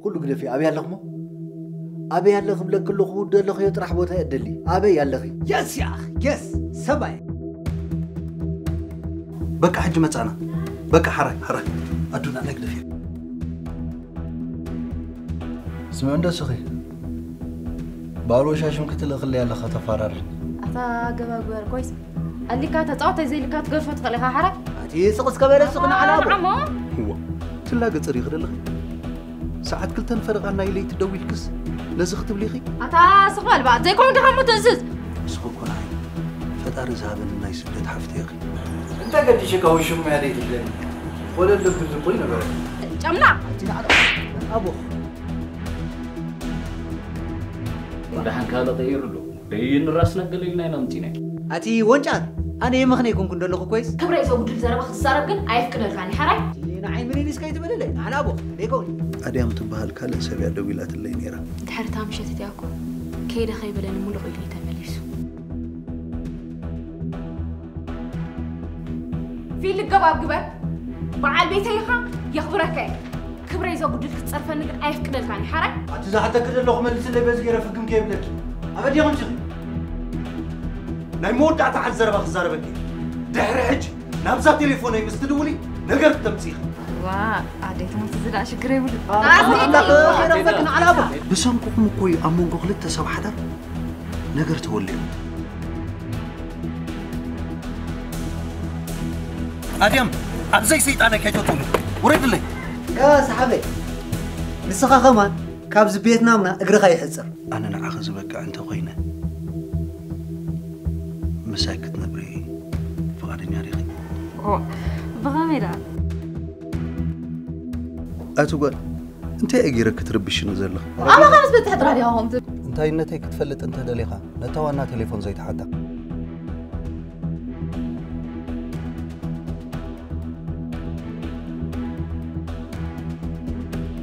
ኩሉ ግደፊ፣ ኣበይ ኣለኽሞ? ኣበይ ኣለኺ ክብለኪ ኣለኹ፣ ደለኽዮ ጥራሕ ቦታ እየ እደሊ። ኣበይ ኣለኺ? የስ ያኽ፣ የስ፣ ሰብኣይ። በቃ ሕጂ መጻና። በቃ ሓራይ፣ ሓራይ። ኣዱና ናይ ግደፊ። ስምዑ እንዶ እስኺ። ባዕሉ ሻሽም ክትልእኽለይ ኣለኻ ተፋራሪ። ኣታ ገባግበር ኮይስ። ኣሊካ ተጻወት፣ ዘይልካ ትገድፎ ትኽእል ኢኻ ሓራይ። ኣቲ ስቕ እስከ በለ ስቕ ንዓላ ኣቦ። ንዓሞ። እዋ፣ ትላገጽ ዲኺ ደለኺ? ሰዓት ክልተን ፈረቓን ናይ ለይቲ ደው ኢልክስ ነዚ ክትብሊ ኢኺ? ኣታ ስቕ በል በኣ፣ ዘይከውን ዲኻ እሞ ትእዝዝ። ንስኺ እኮ ንዓይ ፈጣሪ ዝሃበኒ ናይ ስደት ሓፍተይ ኢኺ። እንታይ ገዲሽካ ውሽም እያ ደይትብለኒ? ኮለል ድብል እኮ ይነበረ። ጨምና። ኣቲ ንዓላ ኣቦ። ደሓን ካልእ ቀይርሉ። ደይንራስ ነገር ኢልና ኢና ኣምጺናዮ። ኣቲ ወንጫር፣ ኣነ የመኽነ ይኩንኩ እንደለኹ ኮይስ። ክብረ ይዘጉድል ዘረባ ክትዛረብ ግን ኣየፍቅደልካን፣ ሓራይ? ኣቲ ንዓይ ምኒኒስ ከይትበለለይ፣ ንዓላ ኣቦ፣ ደይከውን። ኣድያም ትበሃል ካልእ ሰብ እያ ደዊላትለይ ነይራ። ድሕሪ እታ ምሸት እቲኣ እኮ ከይደ ከይበለኒ ሙሉቕ ኢሉ እዩ ተመሊሱ። ፊል ልገባብ ግበር፣ በዓል ቤተይ ኢኻ፣ የኽብረካ እየ። ክብረይ ዘጉድል ክትጸርፈኒ ግን ኣየፍቅደልካን እዩ፣ ሓራይ? ኣቲ ዝሓተኪ ዘለኹ መልስለይ በዚ ገይረ ፍግም ከይብለኪ። ኣበዲኹም ሽኺ? ናይ መወዳእታ ዓል ዘረባ ክዛረበኪ። ድሕሪ ሕጂ ናብዛ ቴሌፎነይ ምስ ትድውሊ ነገር ክተምጽእ ኢኺ። ዋ፣ ኣደይ ትሙት፣ እዚ ደኣ ሽግር የብሉ። ኣታ ኣታ ኣታ ኣታ ኣታ ብሰንኩኹም እኮ እዩ ኣብ መንጎ ክልተ ሰብ ሓዳር ነገር ተወልዩ። ኣድያም፣ ኣብዘይ ሰይጣነይ ከይተትውሉ። ውረድለይ። ያ ሰሓበይ፣ ንስኻ ከማን ካብዚ ቤት ናምና እግርኻ ይሕጽር። ኣነ ንዓኺ ዝበቅዕ እንተ ኾይነ፣ ምሳይ ክትነብሪ ፍቓደኛ ዲኺ? ኦ፣ ብኸመይ ደኣ? ኣቲ ጓል፣ እንታይ እየ ገይረ ክትርብሽኒ ዘለኺ? ኣባኻ ምስ በጽሐ ጥራሕ ዲኻ ከምኡ ትብል? እንታይነተይ ክትፈልጥ እንተ ደሊኻ፣ ነታ ዋና ቴሌፎን ዘይትሓታ።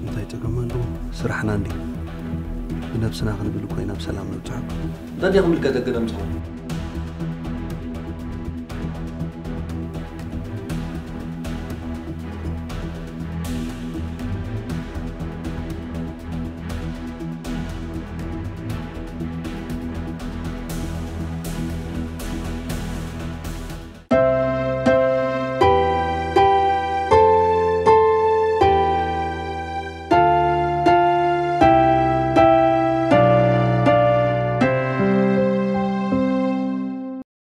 እንታይ ጸገም ኣለዎ? ስራሕና እንዲ። ብነብስና ክንብል እኮ ኢና ብሰላም ነብጽሐኩም። እንታይ ዲኹም ልቀጠቅጥ ኣምጻኹም?